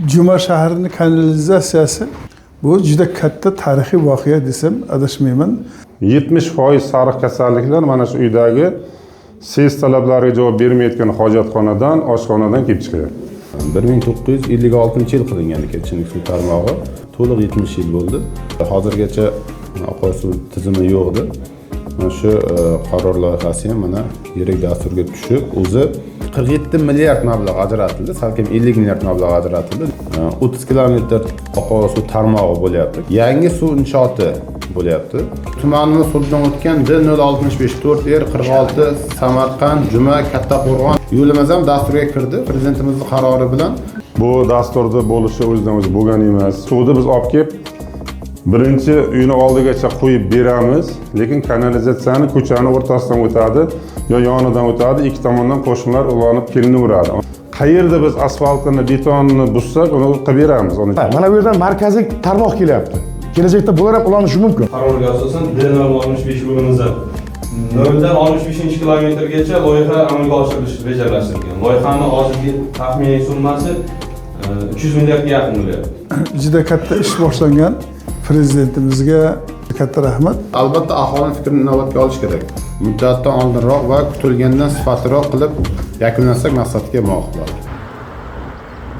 Juma shahrining kanalizatsiyasi bu juda katta tarixiy voqea desam adashmayman. 70% sariq kasalliklar mana shu uydagi SES talablariga javob bermayotgan hojatxonadan, oshxonadan kelib chiqyapti. 1956 yil qilingan ekan ichimlik suv tarmog'i. To'liq 70 yil bo'ldi. Hozirgacha oqova suv tizimi yo'q edi. Mana shu qaror loyihasi ham mana yirik dasturga tushib, o'zi 47 milliard mablag' ajratildi, salkam 50 milliard mablag' ajratildi. 30 kilometr oqova suv tarmog'i bo'lyapti. Yangi suv inshooti bo'lyapti. Tumanimiz hududidan o'tgan D065 4R 46 Samarqand, Juma, Kattaqo'rg'on yo'limiz ham dasturga kirdi. Prezidentimizning qarori bilan. Bu dasturda bo'lishi o'zidan o'zi bo'lgan emas. Suvni biz olib kelib birinchi uyni oldigacha qo'yib beramiz, lekin kanalizatsiyani ko'chani o'rtasidan o'tadi yo yonidan o'tadi, ikki tomondan qo'shnilar ulanib kelinaveradi. Qayerda biz asfaltini, betonni buzsak, uni qilib beramiz. Uni Mana bu yerdan markaziy tarmoq kelyapti. Kelajakda bular ham ulanishi mumkin. Qarorga asosan D065 yo'limizda 0dan 65 kilometrgacha loyiha amalga oshirilishi rejalashtirilgan. Loyihani hozirgi taxminiy summasi 300 milliardga yaqin bo'lyapti. Juda katta ish boshlangan, prezidentimizga katta rahmat. Albatta, aholini fikrini inobatga olish kerak. Muddatidan oldinroq va kutilgandan sifatliroq qilib yakunlasak, maqsadga muvofiq bo'ladi.